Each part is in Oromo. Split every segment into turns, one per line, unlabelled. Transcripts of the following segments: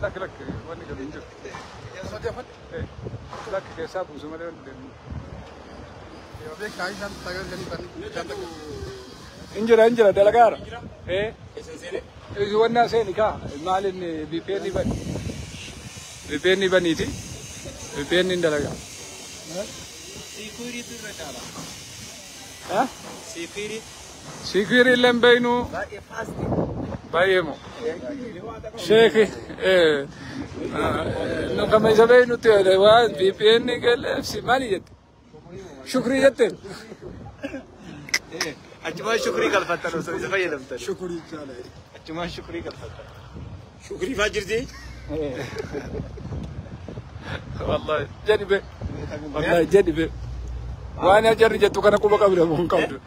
لك لك وين قبل نجر لك حساب وزملاء انجرا انجرا دلقارا ايه وانا سيني كا مالين بي بي ان بني بي بي ان بنيتي بي بي ان دلقا
سيكوريتي رجالا
ها
سيكوريتي
سيكوريتي لم بينو بايمو شيخي ايه نو كما يزبينو تي بي بي ان قال اف سي مالي جت شكري جت
أجمع شكري قال فتر وسوي فيلم
شكري تعالى
أجمع شكري قال فتر شكري فاجر زي
والله جنبه والله جنبه وأنا جري جت وكان أقوم قبل مو قبل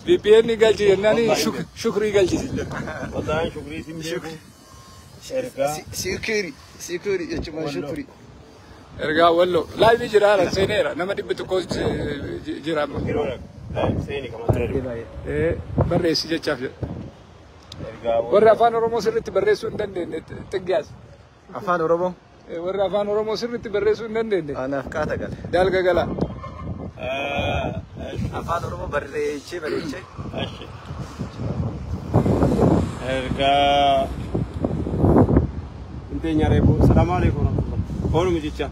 بي بي إن قال جي إنني شكري قال جي
والله شكري سمي
سيكوري سيكوري أجمع شكري
إرجع ولو لا بيجرا لا سينيرا نما دي بتكوز جرا بريس جتشاف ورا أفان أورومو سرت بريسون دندن تجاز
أفان أورومو
ورا أفان أورومو سرت بريسون دندن
أنا أفكارك قال
دالك قال
أفان أورومو بريتشي بريتشي
إرجع أنت يا السلام عليكم ورحمة الله هون مجيتشا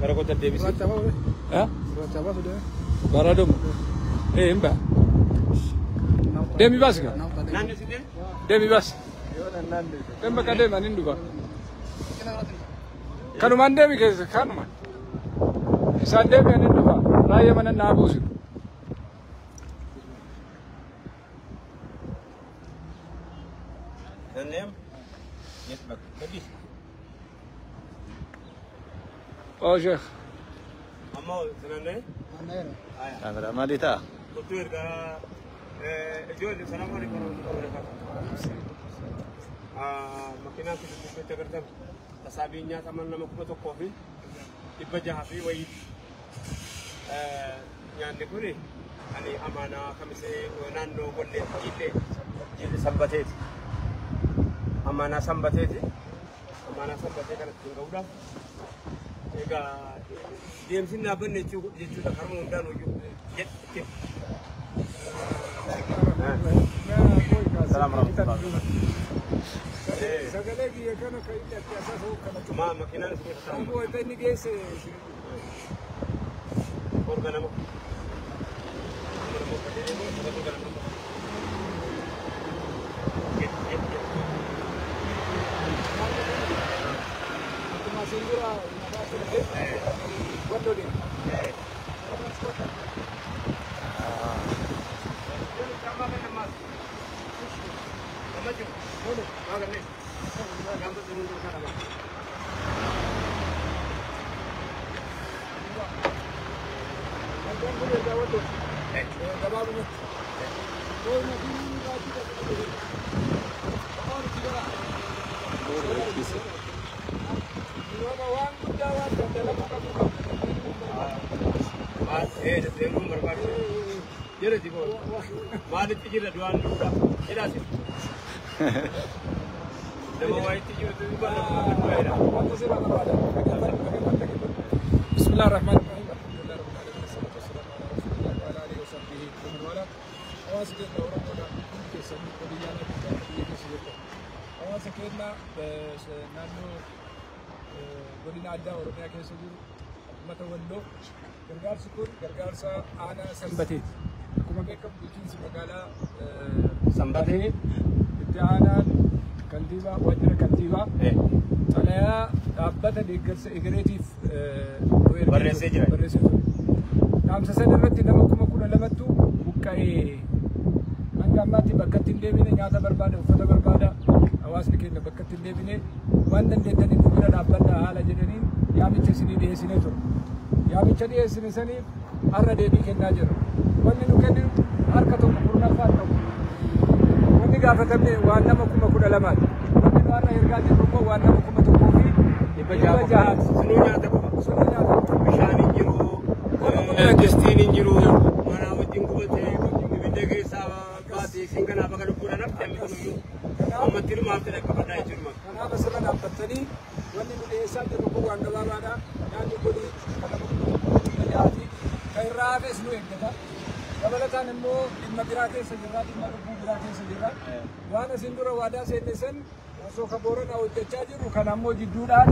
بركة ديبسي
ها بارادوم ايه امبا ديمي باس ديمي باس امبا كديما نندوبا كانوا من ديمي كيس كانوا من إنسان ديمي نندوبا رايه من النابوس
نعم يتبك تجيس
أو شيخ
أما سنانه
أنا مالي تا
دكتور السلام عليكم ورحمة الله وبركاته. مكينة في تقدم تصابينيا تمنى مكبوت كوفي تبجها في ويد يعني كوري يعني أمانة خمسة ونانو قلنا جيل جيل سبتيت أمانة سبتيت أمانة سبتيت كانت تنقوله إذا ديمسين نابن نجوا نجوا تكرمون دان وجو جت جت
السلام ورحمة الله.
ما مكينة
بسم الله الرحمن الرحيم الحمد لله رب العالمين والصلاة والسلام على رسول الله وعلى آله وصحبه ومن والاه. حواس كنا وربنا كيسمي قبيلة كيسيرتا. حواس كنا نانو قلنا عدا وربنا كيسيرو متولو غرغار سكون غرغار سا أنا سنبتي. كما بكم بيجين مقالة
سنبتي
اتعانا كنتيبا وجر كنتيبا. أنا أبدا ديجرس إجريتيف
بريسيجرا
بريسيجرا. نعم سأسأل الرتي لما كم كنا لمتو بكاي من جماعتي بكتين ديبيني نياتا بربادة وفتا بربادة أواسني كنا بكتين ديبيني وان دندني نبرا أبدا على جنرين يا بيتشيني ديسيني ترو يا بيتشيني ديسيني سني أرى ديبي كنا جرو وان نكني أركتو كنا فاتو وان قافتني وان ما كم كنا لمات وان أنا يرجع جرو وان ما كم تكوفي
600
jahaati.
Sunuu nyaata qofa.
Sunuu nyaata qofa.
Bishaan hin jiru, distiin hin jiru, mana wajjin gubatee ibidda keessaa baatee isin kanaaf akka lubbuudhaan hafte amma kunuyyuu. Ammatti dhumaaf ta'e qabadhaa jechuudha.
Kanaaf asirra dhaabbattanii wanni nu dhiyeessaa jirru kun waan gabaabaadha. Nyaanni kun kan nama 1600ti. Kan irraa hafes nu eeggata. Dabalataan immoo dhimma biraa keessa jirra, dhimma lubbuu biraa keessa jirra. Waan asin dura waadaa seenne san osoo ka Booranaa hojjechaa jirru kan ammoo jidduudhaan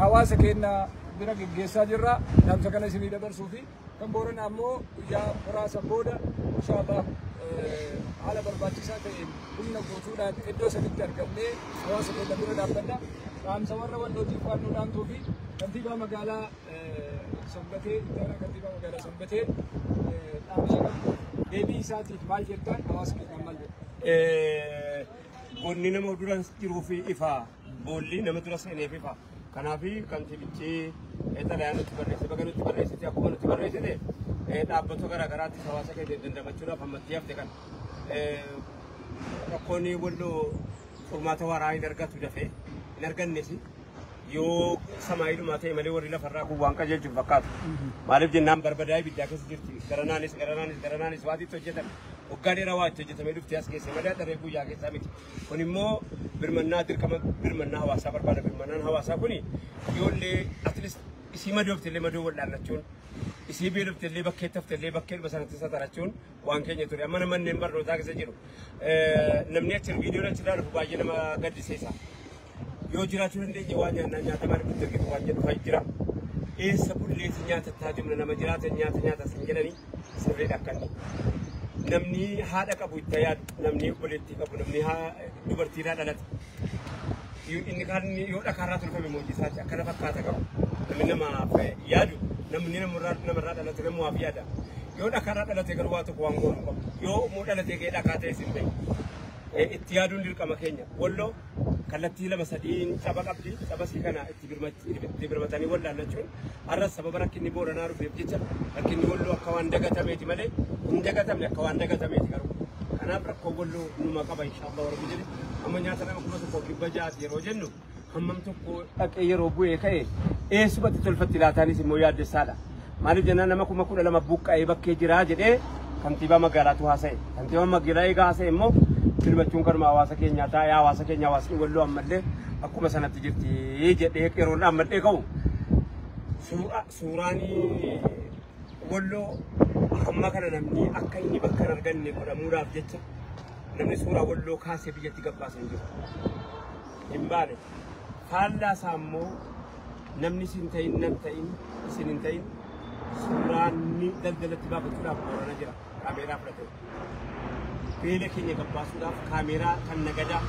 hawaasa keenya bira geggeessaa jirra. Dhaamsa kana isinii dabarsuu fi kan Booranaa ammoo guyyaa muraasa booda inshaallah haala barbaachisaa ta'een humna guutuudhaan iddoo sanitti argamnee hawaasa keenya bira dhaabbanna. Dhaamsa warra Wallootiif waan nu dhaamtuu fi kantiibaa magaalaa Sanbatee, itti aanaa kantiibaa magaalaa Sanbatee dhaamsa qabdu deebii isaatiif maal jettaan, hawaasa keenyaan maal jettan?
Gonni nama dura jiruu fi ifa, boolli nama dura seeneef ifa. Kanaaf kantiibichi xalayaa nutti barreesse, baga nutti barreessite, akkuma nutti barreessite dhaabbata garaa garaattis hawaasa keenya dandamachuudhaaf ammatti hafte kana. Rakkoon Walloo furmaata waaraa hin argatu, dafee hin argannes yoo samaayiidhumaa ta'e malee warri lafarraa kun waan qajeelchu fakkaatu. Maaliif jennaan barbadaa ibiddaa keessa jirti. Garanaanis garanaanis garanaanis waati itti hojjetame. Waggaa dheeraa waa itti hojjetamee dhufte as keessa malee daree guyyaa keessaa miti. Kun immoo birmannaa, dirqama birmannaa hawaasaa barbaada. Birmannaan hawaasaa kuni ijoollee at least isii madoofte illee madoo wal'aannachuun, isii beelofte illee bakkeetti hafte illee bakkee dhuma sanatti satarachuun waan keenya ture. Amma manneen barnootaa keessa jiru. Namni achi viidiyoon achirraa dhufu baay'ee nama gaddisiisa. Yoo jiraachuu dandeenye waan nyaannaa nyaata maaliif nutti ergitu waan jedhu fa'i jira. Eessa bulleessi nyaata jumla nama jiraatan nyaata nyaata sin jedhanii sirriidha akkanni. Namni haadha qabu itti yaadu, namni obboleettii qabu, namni dubartiirraa dhalate. Inni kaan yoo dhakaarraa tolfame hojii isaati akkana fakkaata qabu. Namni namaaf yaadu, namni namarraa dhalate namumaaf yaada. Yoo dhakaarraa dhalate garuu waa tokko waan goonu qabu. Yoo immoo dhalatee ga'ee dhakaa ta'e sin ta'e. Itti yaaduun dirqama keenya. Walloo kallattii lama sadiin caba qabdi. Caba sii kana itti birmatanii wallaallachuun har'as sababa rakkinni Booranaa dhufeef jecha rakkinni Walloo akka waan dagatameeti malee hin dagatamne, akka waan dagatameeti garuu. Kanaaf rakkoo Walloo numa qaba inshaallah warri jedhe. Amma nyaata nama 1600ti yeroo jennu hammam tokko dhaqee yeroo bu'ee ka'e eessumatti tolfatti laataanis immoo yaaddessaadha. Maaliif jennaan nama 12,000 buqqa'ee bakkee jiraa jedhee kantiibaa magaalaatu haasa'e. Kantiibaa magaalaa egaa haasa'e immoo filmachuun kanuma hawaasa keenyaa taa'ee hawaasa keenya hawaasni Walloo ammallee akkuma sanatti jirti jedhee yeroo ammallee ka'u suuraan Walloo hamma kana namni akka inni bakka hin arganne godhamuudhaaf jecha namni suuraa Walloo kaasee biyyatti gabbaasee hin jiru. Hin baane. Faallaa isaa immoo namni isin ta'in nan ta'in isin hin ta'in suuraan daldalatti baafachuudhaaf Boorana jira kaameeraa fudhatee. Beela keenya gabbaasuudhaaf kaameeraa kan nagadaa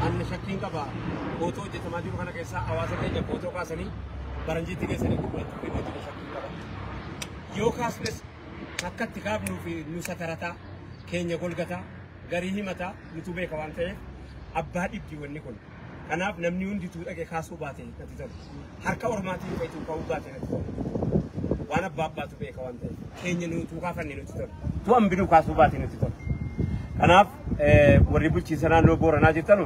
anna shakkiin qaba, footoo hojjetamaa jiru kana keessaa hawaasa keenya footoo kaasanii baranjiitti geessanii gurgurachuu fi hojii shakkiin qaba. Yoo kaasnes akka itti kaafnuu fi nu satarataa keenya golgataa garii himataa nutu beeka waan ta'eef abbaa dhibdi wanni kun. Kanaaf namni hundituu dhaqee kaasuu baate natti tolu. Harka ormaatiin fa'ituu ka'uu baate natti tolu. Waan abbaa abbaatu beeka waan ta'eef keenya nutuu kaafanne nutti tolu. Tu hambinuu kaasuu baate nutti tolu. Kanaaf warri bulchiinsa naannoo Booranaa jirtanu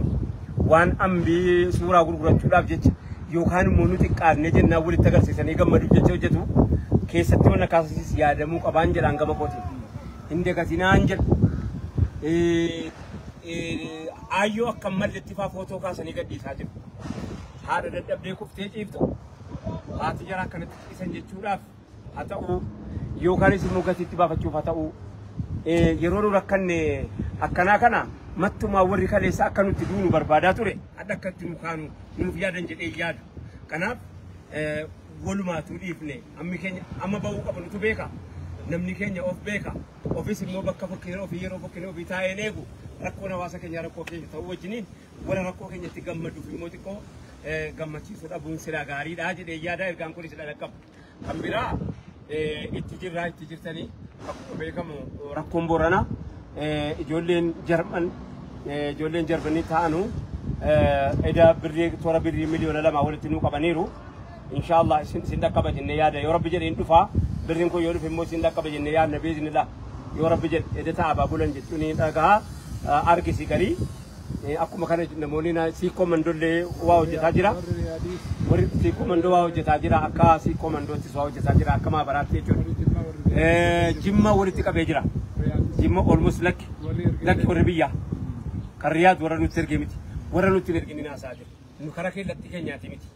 waan ambii suuraa gurgurachuudhaaf jecha yookaan immoo nu xiqqaannee jennaan walitti agarsiisanii gammaduuf jecha hojjetu keessatti wanna kaasasiis yaadamuu qabaan jedhaan gama kootiin. Hin dagatinaan jedhu. Aayyoo akka malletti faa footoo kaasanii gadhiisaa jiru. Haadha dadhabdee kuftee ciiftu haati jara akkanatti ciisan jechuudhaaf haa ta'u yookaanis immoo gatiitti baafachuuf haa ta'u, yeroo nu rakkanne akkanaa kana mattumaa warri kaleessa akka nutti duunu barbaadaa ture hadha akka itti nu kaanu nuuf yaadan jedhee yaadu. Kanaaf walumaatuu dhiifne ammi keenya amma ba'uu qabu nutu beeka. Namni keenya of beeka. Ofis immoo bakka fokkine ofii yeroo fokkine ofii taa'een eegu rakkoon hawaasa keenya rakkoo keenya ta'uu wajjiniin warra rakkoo keenyatti gammaduuf immoo xiqqoo gammachiisuu dhabuun silaa gaariidha jedhee yaada, ergaan kunis dhaqqabu. Kan biraa itti jirraa itti jirtanii akkuma beekamu rakkoon Booranaa ijoolleen Jarmanii ta'anu eda birrii toora birrii 2 miliyoona walitti nuu qabaniiru. Inshaallah isin dhaqqaba jennee yaada, yoo Rabbi jedhe hin dhufaa birriin kun, yoo dhufe immoo isin dhaqqaba jennee yaadna biiznillah yoo Rabbi jedhe eda ta'a baabulan jechuun ni dhagahaa argisi garii. Akkuma kana namoonni Siikkoo Mandollee waa hojjetaa jira. Warri Siikkoo Mandoo waa hojjetaa jira. Akka Siikkoo Mandoottis waa hojjetaa jira. Akka maabaraatti jechuudha. Jimma walitti qabee jira. Jimma almost lakki. Lakki warri biyyaa. Kan Riyaad warra nutti ergee miti. Warra nutti hin ergin haasaa jira. Nu karaa kallattii keenyaati miti.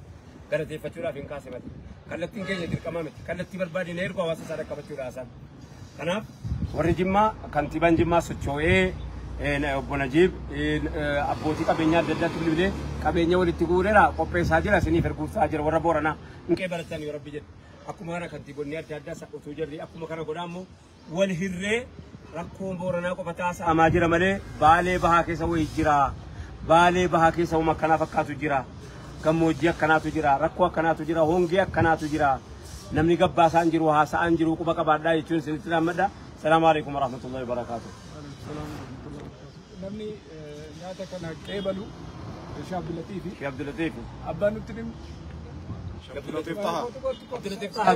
Galateeffachuudhaaf hin kaase mati. Kallattiin keenya dirqamaa miti. Kallattii barbaadine ergu hawaasa isaa dhaqqabachuudha haasaan. Kanaaf warri Jimmaa kantiibaan Jimmaa socho'ee obbo Najiib abbootii qabeenyaa adda addaatti bilbilee qabeenya walitti guureera qopheessaa jira isiniif erguusaa jira warra Booranaa. Hinqee baratan yoo Rabbi jedhe. Akkuma kana kantiibonni adda addaa utuu jirri akkuma kana godhaa immoo wal hirree rakkoon Booranaa qofa taasifamaa jira malee Baalee bahaa keessa wayii jira. Baalee bahaa keessa uuma akkanaa fakkaatu jira. Gammoojjii akkanaatu jira. Rakkoo akkanaatu jira. Hongee akkanaatu jira. Namni gabbaasaan jiru haasa'aan jiru quba qabaadhaa jechuun isinitti dhaammadha. Salaamu alaikum warahmatullahi wabarakaatuh.
Namni nyaata kana qeebalu Sheekh Abdulatiif.
Sheekh Abdulatiif.
Abbaan nutti himu.
Abdulatif Taha.
Abdulatif Taha.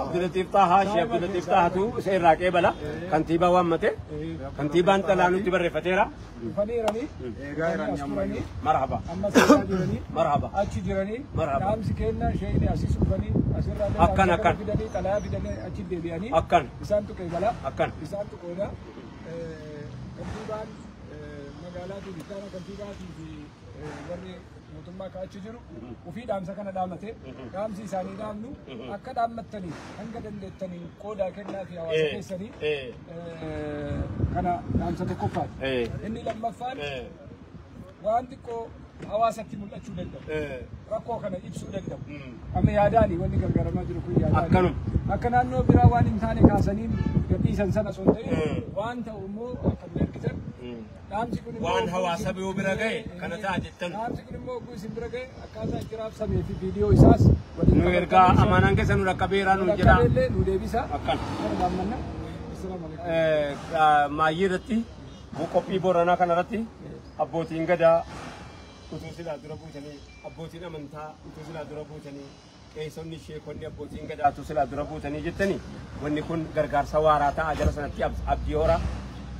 Abdulatif Taha Sheekh Abdulatif Tahatu isa irraa qeebala. Kantiibaa waammate. Kantiibaan xalaa nutti barreeffateera.
Dhufaniiranii. As turanii.
Marhaba.
Amma seenaa jiranii.
Marhaba.
Achi jiranii.
Marhaba.
Dhaamsi kenna sheekni asii dhufanii asirraa
Akkan akkan.
fidanii xalayaa fidanii achi deebi'anii.
Akkan.
Isaantu qeebala.
Akkan.
Isaantu qooda. Kantiibaan magaalaatii fi ittaana kantiibaatii fi warri mootummaa ka'achi jiru ofii dhaamsa kana dhaamate dhaamsi isaanii dhaamnu akka dhaammattanii hanga dandeettanii qoodaa kennaa fi hawaasa keessanii kana dhaamsa tokkoffaati. Inni lammaffaan waan xiqqoo hawaasatti mul'achuu danda'u. Rakkoo kana ibsuu danda'u. Amma yaadaani wanni gargaaramaa jiru kun yaadaani.
Akkanuma.
Akka naannoo biraa waan hin taane kaasanii gadhiisan sana osoo hin ta'in waan ta'u immoo akka nu ergitan dhaamsi kun immoo
Waan hawaasa biroo bira ga'e kana ta'a jettan.
Dhaamsi kun immoo oguu isin bira ga'e akkaataa itti raabsamee fi viidiyoo isaas waliin
Nu ergaa amaanaan keessa nu dhaqqabeeraa nu jedha.
Dhaqqabeellee nu deebisa.
Akkan.
Kana dhaammanna. Assalaamu alaikum.
Maayyii irratti qophii Booranaa kanarratti abbootiin gadaa utuu silaa dura buutanii abbootiin amantaa utuu silaa dura buutanii qeessonni sheekonni abbootiin gadaa utuu silaa dura buutanii jettanii wanni kun gargaarsa waaraa ta'a jara sanatti abdii hora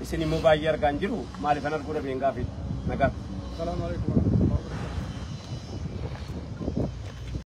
isin immoo baay'ee argaa hin jiru maaliifan arguu dhabeen gaafii nagaa.
Assalaamu alaikum.